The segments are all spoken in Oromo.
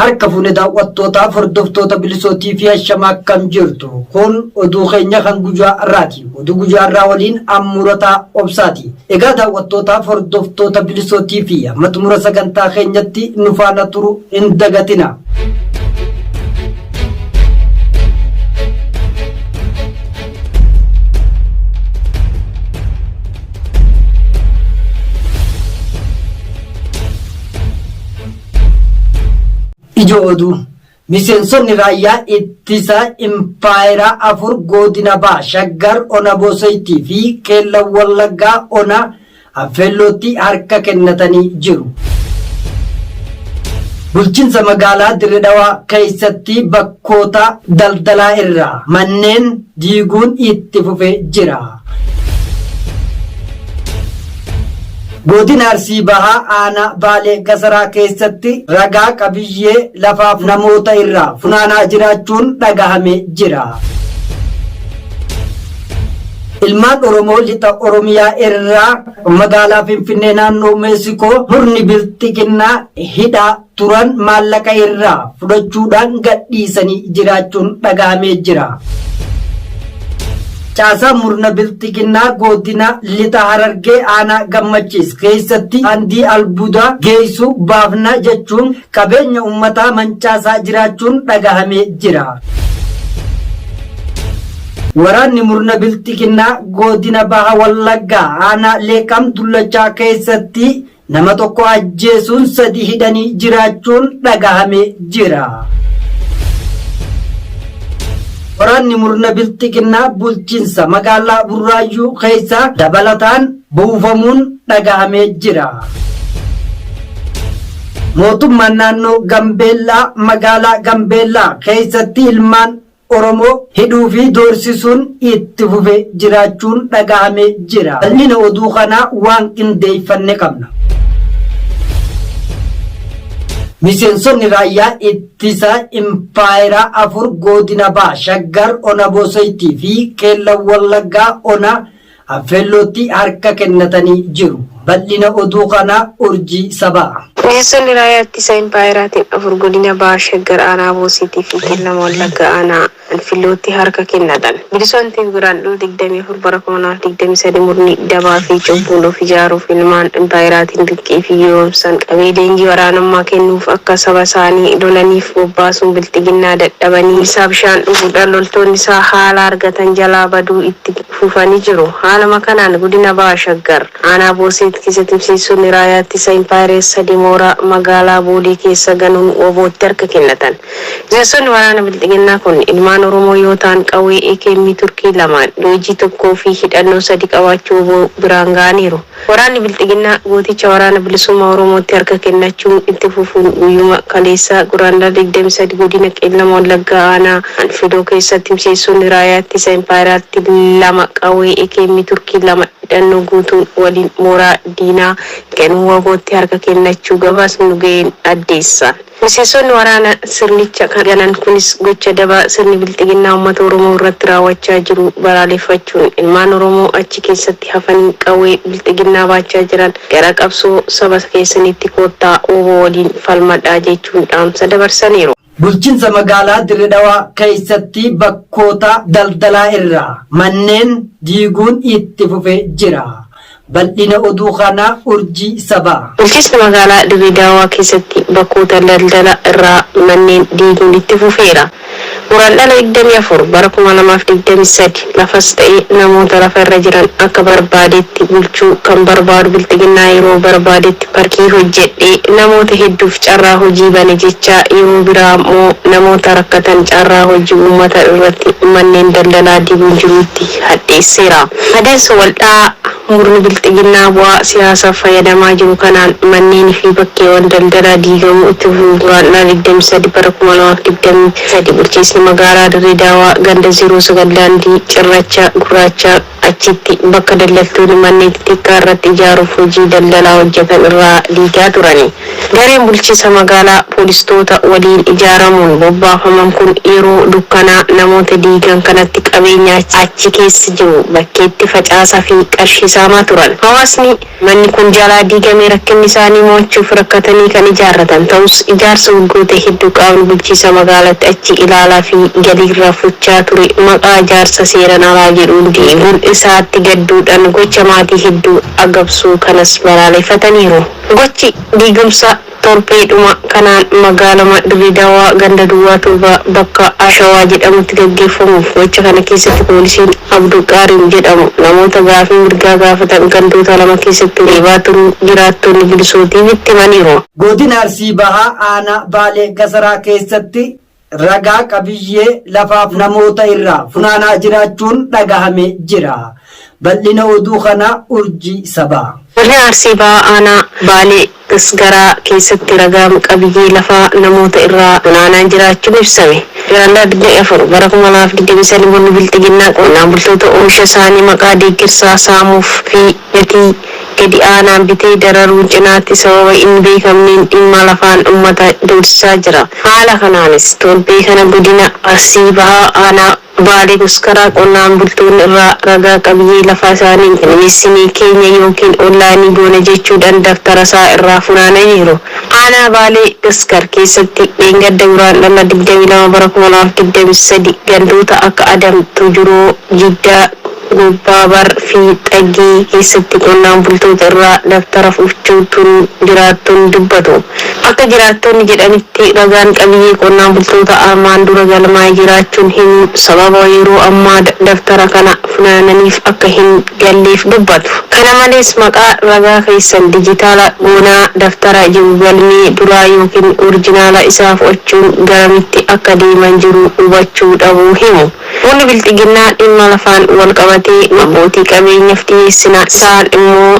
Harka fuune daawwattootaaf hordoftoota bilisootii fi hashama akkam jirtu. Kun oduu keenya kan guyyaa har'aati. Oduu guyyaa har'aa waliin ammurataa obsaati. Egaa daawwattootaaf hordoftoota bilisootii fi amma xumura sagantaa keenyatti nu faana turu hin dagatina. Ijoo oduu. Miseensonni raayyaa ittisa impaayeraa 4 godina Baha Shaggar Ona Boosaytii fi Qeellam Wallaggaa Ona Affeellootti harka kennatanii jiru. Bulchiinsa magaalaa Dirre Dhawaa keessatti bakkoota daldalaa irraa manneen diiguun itti fufee jira. Godina Arsii Bahaa Aanaa Baalee Gasaraa keessatti ragaa qabiyyee lafaaf namoota irraa funaanaa jiraachuun dhagahame jira. Ilmaan Oromoo lixa Oromiyaa irraa magaalaa Finfinnee naannoo Meeksikoo murni bilxiginnaa hidhaa turan maallaqa irraa fudhachuudhaan gadhiisanii jiraachuun dhagahamee jira. Caasaa murna bilxiginnaa godina lixa Harargee aanaa Gammachiis keessatti daandii albuudaa geessu baafna jechuun qabeenya uummataa mancaasaa jiraachuun dhagahamee jira. Waraanni murna bilxiginnaa godina Baha Wallaggaa aanaa Leeqam Dullachaa keessatti nama tokko ajjeesuun 3 hidhanii jiraachuun dhagahamee jira. Waraanni murna bilxiginnaa bulchiinsa magaalaa Burraayyuu keessa dabalataan buufamuun dhagahamee jira. Mootummaan naannoo Gambeellaa magaalaa Gambeellaa keessatti ilmaan Oromoo hidhuu fi doorsisuun itti fufee jiraachuun dhagahamee jira. Bal'ina oduu kanaa waan qindeeffanne qabna. Miseensonni raayyaa ittisa impaayeraa 4 godina Baha Shaggar Ona Boosaytii fi Qeellam Wallaggaa Ona Affeellootti harka kennatanii jiru. Bal'ina oduu kanaa Urjii Sabaa. Miseensonni raayyaa ittisa impaayeraatiin 4 godina Baha Shaggar aanaa Boosiitii fi Qellem Wallaggaa aanaa Anfillootti harka kennatan. Bilisoon TV Guraandhala 24 bara 2023 murni dabaa fi cubbuun of ijaaruuf ilmaan impaayeraatiin dirqii fi gowwoomsaan qabee leenjii waraanummaa kennuuf akka saba isaanii lolaniif bobbaasuun bilxiginnaa dadhabanii isaa bishaan dhuguudhaan loltoonni isaa haala argatan jalaa baduu itti fufanii jiru. Haaluma kanaan godina Baha Shaggar aanaa Booseet keessatti miseensonni raayyaa ittisa impaayera 3 mooraa magaalaa Boolee keessa ganuun WBOtti harka kennatan. Miseensonni waraana bilxiginnaa kun ilmaan Oromoo yoo ta'an qawwee AKM Turkii 2, Loojii 1 fi hidhannoo 3 qabaachuu wbo biraan ga'aniiru. Waraanni Bilxiginnaa gooticha Waraana Bilisummaa Oromootti harka kennachuun itti fufuun guyyuma kaleessaa Guraandhala 23 godina Qeellam Wallaggaa aanaa Anfiloo keessatti miseensonni raayyaa ittisa impaayeraatti 2 qawwee AKM Turkii 2 hidhannoo guutuun waliin mooraa diinaa ganuun WBOtti harka kennachuu gabaasni nu ga'een addeessa. Miseensonni waraana sirnicha ganan kunis gocha dabaa sirni bilxiginnaa uummata Oromoo irratti raawwachaa jiru balaaleffachuun ilmaan Oromoo achi keessatti hafanii qawwee bilxiginnaa baachaa jiran gara qabsoo saba keessaniitti koottaa wbo waliin falmadhaa jechuun dhaamsa dabarsaniiru. Bulchiinsa magaalaa Dirre Dhawaa keessatti bakkoota daldalaa irraa manneen diiguun itti fufee jira. Bal'ina oduu kanaa Urjii Sabaa. Bulchiinsa magaalaa Dirree Daawaa keessatti bakkoota daldala irraa manneen diiguun itti fufeera. Guraandhala 24 bara 2023 lafas ta'e namoota lafa irra jiran akka barbaadetti bulchuu kan barbaadu bilxiginnaa yeroo barbaadetti parkii hojjedhee namoota hedduuf carraa hojii bane jechaa yeroo biraa ammoo namoota rakkatan carraa hojii uummata irratti manneen daldalaa diiguun jiruu itti hadheesseera. Adeemsa waldha'aa murni bilxiginnaa bu'aa siyaasaaf fayyadamaa jiru kanaan manneenii fi bakkeewwan daldalaa diigamuu itti fufuun Guraandhala 23 bara 2023 bulchiinsi bulchiinsa magaalaa Dirree Daawaa ganda 09 daandii Cirracha Gurraacha achitti bakka daldaltoonni manneen xixiqqaa irratti ijaaruuf hojii daldalaa hojjetan irraa diigaa turani. Gareen bulchiinsa magaalaa poolistoota waliin ijaaramuun bobbaafaman kun yeroo dukkanaa namoota diigan kanatti qabeenya achi keessa jiru bakkeetti facaasaa fi qarshii saamaa turan. Hawaasni manni kun jalaa diigame rakkinni isaanii mo'achuuf rakkatanii kan ijaarratan ta'us ijaarsa waggoota hedduu qaamni bulchiinsa magaalaatti achi ilaalaa fi galiirraa fuchaa ture maqaa ijaarsa seeran alaa jedhuun diiguun isaatti gadduudhaan gocha maatii hedduu agabsuu kanas balaaleffataniiru. Gochi diigumsa torbeedhuma kanaan magaalama Dirree Dawaa ganda Duwwaa 7 bakka Ashawaa jedhamutti gaggeeffamuuf gocha kana keessatti poolisiin Abduu Qaariin jedhamu namoota gaafii mirgaa gaafatan gandoota lama keessatti reebaa turuu jiraattonni Bilisootiif itti himaniiru. Godina Arsii Bahaa Aanaa Baalee Gasaraa keessatti ragaa qabiyyee lafaaf namoota irraa funaanaa jiraachuun dhagahame jira. Bal'ina oduu kanaa Urjii Sabaa. Godina Arsii Bahaa Aanaa Baalee Gasgaraa keessatti ragaa qabiyyee lafaa namoota irraa funaanaa jiraachuun ibsame. Guraandhala 24 bara 2023 murni Bilxiginnaa qonnaan bultoota oomisha isaanii maqaa deeggarsaa saamuuf fi gatii gadi aanaan bitee dararuun cinaatti sababa hin beekamneen dhimma lafaan uummata doorsisaa jira. Haala kanaanis torbee kana godina Arsii Bahaa Aanaa Baalee Goskaraa qonnaan bultoonni irraa ragaa qabiyyee lafaa isaanii galmeessinee keenya yookiin onlaayinii goona jechuudhaan daftara isaa irraa funaananiiru. Aanaa Baalee Gaskar keessatti dheengadda Guraandhala 22 bara 2023 gandoota akka Adam, Tujuroo, Jiddaa, Gubbaa Bar fi Xaggii keessatti qonnaan bultoota irraa daftara fudhachuu turuu jiraattonni dubbatu. Akka jiraattonni jedhanitti ragaan qabiyyee qonnaan bultoota armaan dura galmaa'ee jiraachuun himuun sababa yeroo ammaa daftara kana funaananiif akka hin galleef dubbatu. Kana malees maqaa ragaa keessan dijitaala goonaa daftara jiru galmee duraa yookiin orijinaala isaa fudhachuun garamitti akka deeman jiru hubachuu dhabuu himu. Murni Bilxiginnaa dhimma lafaan wal qabatee abbootii qabeenyaaf dhiyeessina isaan immoo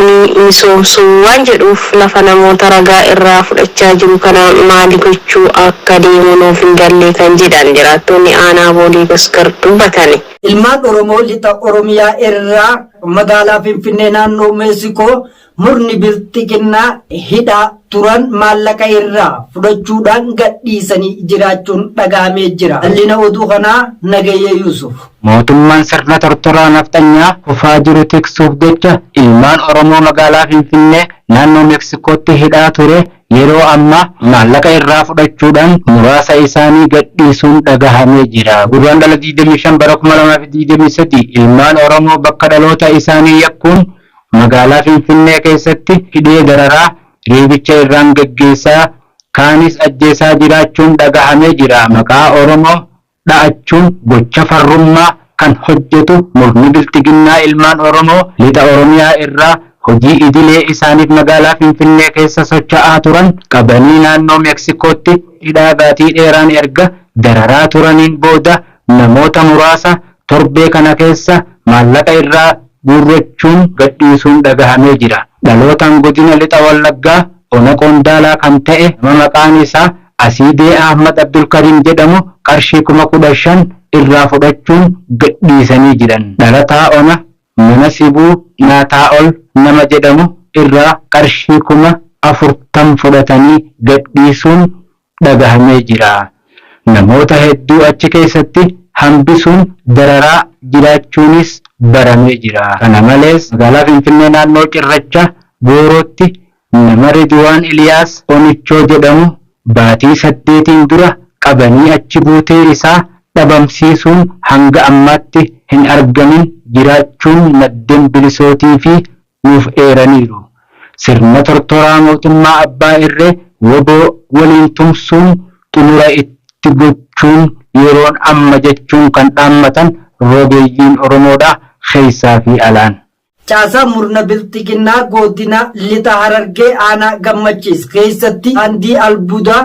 ni misoomsu waan jedhuuf lafa namoota ragaa irraa fudhachaa jiru kana maali gochuu akka deemu nuuf hin galle kan jedhan jiraattonni aanaa Boolee Gaskar dubbatani. Ilmaan Oromoo lixa Oromiyaa irraa magaalaa Finfinnee naannoo Meeksikoo murni Bilxiginnaa hidhaa turan maallaqa irraa fudhachuudhaan gadhiisanii jiraachuun dhaga'amee jira. Bal'ina oduu kanaa Nagayyee Yuusuf. Mootummaan sirna tortoraa nafxanyaa kufaa jiru tiksuuf jecha ilmaan Oromoo magaalaa Finfinnee naannoo Meeksikootti hidhaa ture yeroo ammaa maallaqa irraa fudhachuudhaan muraasa isaanii gadhiisuun dhagahamee jira. Guraandhala 25 bara 2023 ilmaan Oromoo bakka dhaloota isaanii yakkuun magaalaa Finfinnee keessatti hidhee dararaa reebicha irraan geggeessaa kaanis ajjeesaa jiraachuun dhagahamee jira. Maqaa Oromoo dha'achuun gocha farrummaa kan hojjetu murni Bilxiginnaa ilmaan Oromoo lixa Oromiyaa irraa hojii idilee isaaniif magaalaa Finfinnee keessa socho'aa turan qabanii naannoo Meeksikootti hidhaa baatii dheeraan erga dararaa turaniin booda namoota muraasa torbee kana keessa maallaqa irraa guurrachuun gadhiisuun dhagahamee jira. Dhalootaan godina lixa Wallaggaa ona Qondaalaa kan ta'e nama maqaan isaa Asiidee Ahmad Abdulkariim jedhamu qarshii 15,000 irraa fudhachuun gadhiisanii jiran. Dhalataa ona mana Sibuu Naataa'ol nama jedhamu irraa qarshii 40,000 fudhatanii gadhiisuun dhagahamee jira. Namoota hedduu achi keessatti hambisuun dararaa jiraachuunis baramee jira. Kana malees magaalaa Finfinnee naannoo Cirracha Goorootti nama Ridwaan Iliyaas Onichoo jedhamu baatii 8 dura qabanii achi buutee isaa dhabamsiisuun hanga ammaatti hin argamin jiraachuun maddeen bilisootii fi nuuf eeraniiru. Sirna tortoraa mootummaa abbaa irree woboo waliin tumsuun xumura itti gochuun yeroon amma jechuun kan dhaammatan rogeeyyiin Oromoodha keessaa fi alaan. Caasaa murna Bilxiginnaa godina lixa Harargee aanaa Gammachiis keessatti daandii albuudaa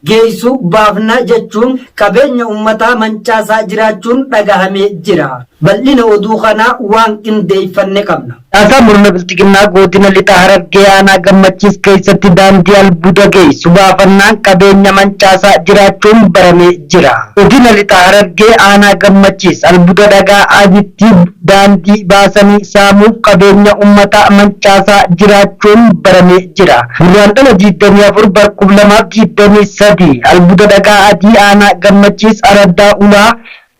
geessu baafna jechuun qabeenya uummataa mancaasaa jiraachuun dhagahamee jira. Bal'ina oduu kanaa waan qindeeffanne qabna. Caasaa murna bilxiginnaa godina lixa Harargee aanaa Gammachiis keessatti daandii albuuda geessu baafannaan qabeenya mancaasaa jiraachuun baramee jira. Godina lixa Harargee aanaa Gammachiis albuuda dhagaa adiitti daandii baasanii saamuuf qabeenya uummataa mancaasaa jiraachuun baramee jira. Gurraandhala 24 bara 2023 albuuda dhagaa adii aanaa Gammachiis araddaa ulaa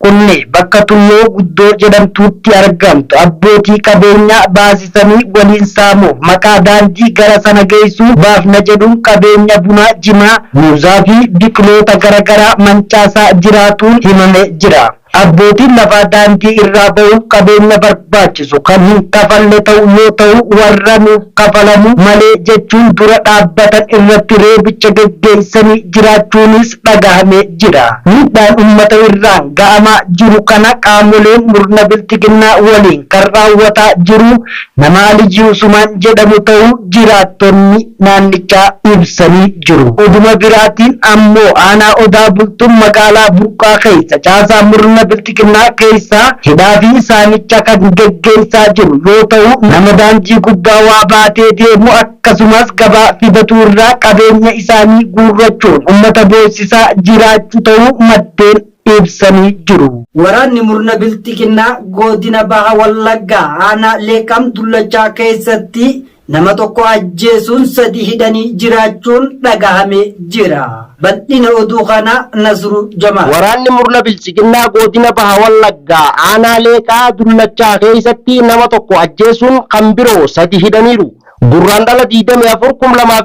Kunne bakka tulluu guddoo jedhamtutti argamtu abbootii qabeenyaa baasisanii waliin saamuuf maqaa daandii gara sana geessuu baafna jedhuun qabeenya bunaa, jimaa, muuzaa fi biqiloota garaagaraa mancaasaa jiraatuun himamee jira. Abbootiin lafaa daandii irraa bahuuf qabeenya barbaachisu kan hin kafalle ta'u yoo ta'u warra nuuf kafalamu malee jechuun dura dhaabbatan irratti reebicha geggeessanii jiraachuunis dhagahamee jira. Miidhaan uummata irraan ga'amaa jiru kana qaamoleen murna bilxiginnaa waliin kan raawwataa jiru nama Aliyyi Usumaan jedhamu ta'uu jiraattonni naannichaa ibsanii jiru. Oduma biraatiin ammoo aanaa Odaa Bultuun magaalaa Burqaa keessa caasaa murna bilxiginnaa keessaa hidhaa fi saamicha kan geggeessaa jiru yoo ta'u nama daandii gubbaa waa baatee deemu akkasumas gabaa fidatu irraa qabeenya isaanii guurrachuun uummata boosisaa jiraachuu ta'uu maddeen ibsanii jiru. Waraanni murna bilxiginnaa godina Baha Wallaggaa aanaa Leeqam Dullachaa keessatti nama tokko ajjeesuun sadi hidhanii jiraachuun dhagahamee jira. Bal'ina oduu kanaa Nasruu Jamaal. Waraanni murna bilxiginnaa godina Baha Wallaggaa aanaa Leeqaa Dullachaa keessatti nama tokko ajjeesuun kan biroo sadi hidhaniiru. Gurraandhala 24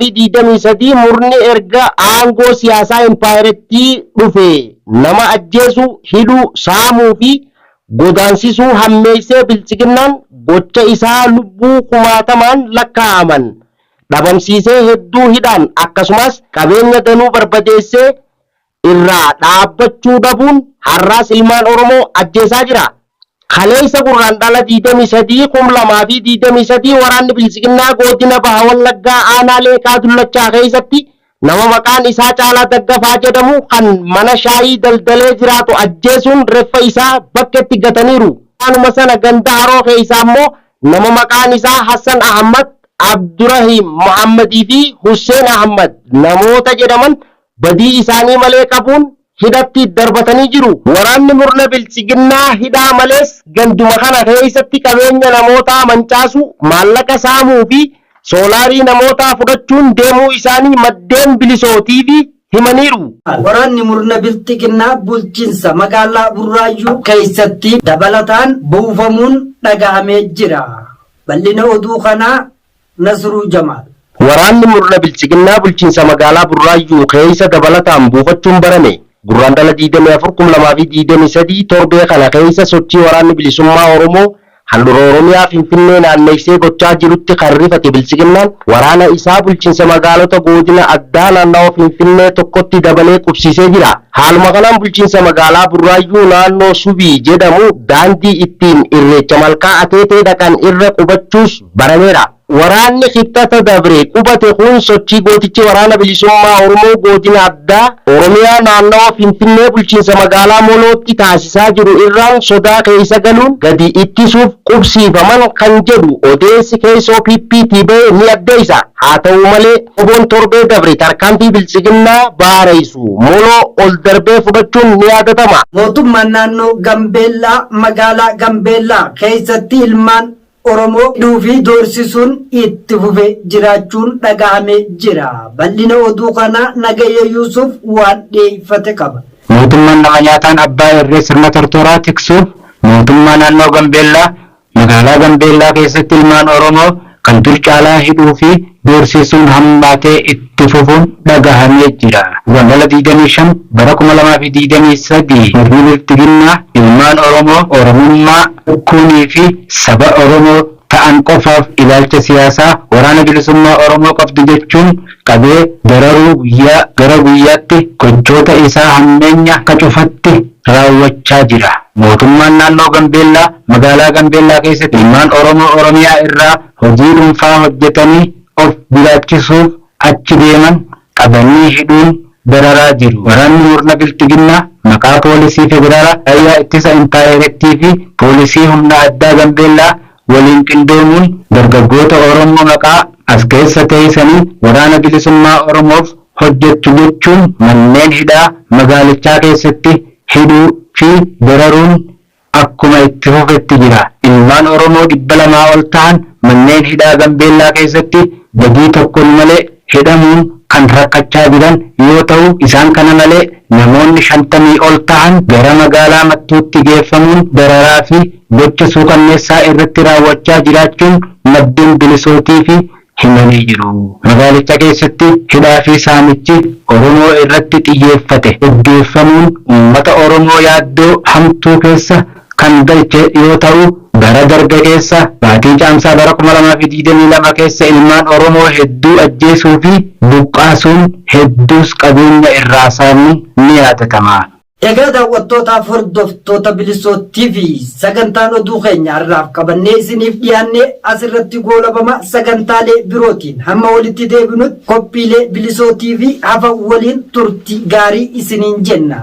2023 murni erga aangoo siyaasaa impaayirettii dhufe nama ajjeesuu, hidhuu, saamuu fi godaansisuu hammeessee bilxiginnaan gocha isaa lubbuu kumaatamaan lakkaa'aman dhabamsiisee hedduu hidhaan akkasumas qabeenya danuu barbadeessee irraa dhaabbachuu dhabuun har'aas ilmaan Oromoo ajjeesaa jira. Kaleessa gurraandhala 23 2023 waraanni bilxiginnaa godina Baha Wallaggaa aanaa Leeqaa Dullachaa keessatti nama maqaan isaa Caalaa Daggafaa jedhamu kan mana shaayii daldalee jiraatu ajjeesuun reeffa isaa bakkeetti gataniiru. Aanuma sana ganda Haroo keessaa immoo nama maqaan isaa Hassan Ahmad, Abdurrahim Muhammadii fi Hussein Ahmad namoota jedhaman badii isaanii malee qabuun hidhatti darbatanii jiru. Waraanni murna bilxiginnaa hidhaa malees ganduma kana keessatti qabeenya namootaa mancaasu, maallaqa saamuu fi soolaarii namootaa fudhachuun deemuu isaanii maddeen bilisootiif himaniiru. Waraanni murna bilxiginnaa bulchiinsa magaalaa Burraayyuu keessatti dabalataan buufamuun dhagahamee jira. Bal'ina oduu kanaa Nasruu Jamaal. Waraanni murna bilxiginnaa bulchiinsa magaalaa Burraayyuu keessa dabalataan buufachuun barame. Gurraandhala 24 2023 torbee kana keessa sochii waraanni bilisummaa Oromoo handhuura Oromiyaa Finfinnee naanneessee gochaa jirutti kan rifate bilxiginnaan waraana isaa bulchiinsa magaalota godina addaa naannawa Finfinnee tokkotti dabalee qubsiisee jira. Haaluma kanaan bulchiinsa magaalaa Burraayyuu naannoo Subii jedhamu daandii ittiin irreecha malkaa ateetee dhaqan irra qubachuus barameera. Waraanni kibxata dabre qubate kun sochii gootichi waraana bilisummaa Oromoo godina addaa Oromiyaa naannawa Finfinnee bulchiinsa magaalaa Molootti taasisaa jiru irraan sodaa keessa galuun gadi ittisuuf qubsiifaman kan jedhu odeessi keessoo PPT ba'e ni addeessa. Haa ta'u malee oboon torbee dabre tarkaanfii bilxiginnaa baareessu Moloo ol darbee fudhachuun ni yaadatama. Mootummaan naannoo Gambeellaa magaalaa Gambeellaa keessatti ilmaan Oromoo hidhuu fi doorsisuun itti fufee jiraachuun dhagahamee jira. Bal'ina oduu kanaa Nagayya Yuusuf waan dhiyeeffate qaba. Mootummaan nama nyaataan abbaa irree sirna tortoraa tiksuuf mootummaa naannoo Gambeellaa magaalaa Gambeellaa keessatti ilmaan Oromoo kan dur caalaa hidhuu fi doorsisuun hammaatee itti fufuun dhagahamee jira. Gurraandhala 25 bara 2023 murni bilxiginnaa ilmaan Oromoo Oromummaa dhukkuunii fi saba Oromoo ta'an qofaaf ilaalcha siyaasaa waraana bilisummaa Oromoo qabdu jechuun qabee dararuu guyyaa gara guyyaatti gochoota isaa hammeenya akka cufatti raawwachaa jira. Mootummaan naannoo Gambeellaa magaalaa Gambeellaa keessatti ilmaan Oromoo Oromiyaa irraa hojii dhuunfaa hojjetanii of jiraachisuuf achi deeman qabanii hidhuun dararaa jiru. Waraanni murna Bilxiginnaa maqaa poolisii federaalaa, raayyaa ittisa impaayerattii fi poolisii humna addaa Gambeellaa waliin qindoomuun dargaggoota Oromoo maqaa as keessa teessanii waraana bilisummaa Oromoof hojjettu jechuun manneen hidhaa magaalichaa keessatti hidhuu fi dararuun akkuma itti fufetti jira. Ilmaan Oromoo 200 ol tahan manneen hidhaa Gambeellaa keessatti badii tokkoon malee hidhamuun kan rakkachaa jiran yoo ta'u, isaan kana malee namoonni 50 ol tahan gara magaalaa Mattuutti geeffamuun dararaa fi gocha suukanneessaa irratti raawwachaa jiraachuun maddeen bilisootii fi himanii jiru. Magaalicha keessatti hidhaa fi saamichi Oromoo irratti xiyyeeffate gaggeeffamuun uummata Oromoo yaaddoo hamtuu keessa kan galche yoo ta'u, bara darbe keessa baatii Caamsaa bara 2022 keessa ilmaan Oromoo hedduu ajjeesuu fi buqqaasuun hedduus qabeenya irraa saamuun ni yaadatama. Egaa daawwattootaaf hordoftoota Bilisoo TV sagantaan oduu keenya har'aaf qabannee isiniif dhiyaanne asirratti goolabama sagantaalee birootiin hamma walitti deebinutti qophiilee Bilisoo TV hafa waliin turtii gaarii isiniin jenna.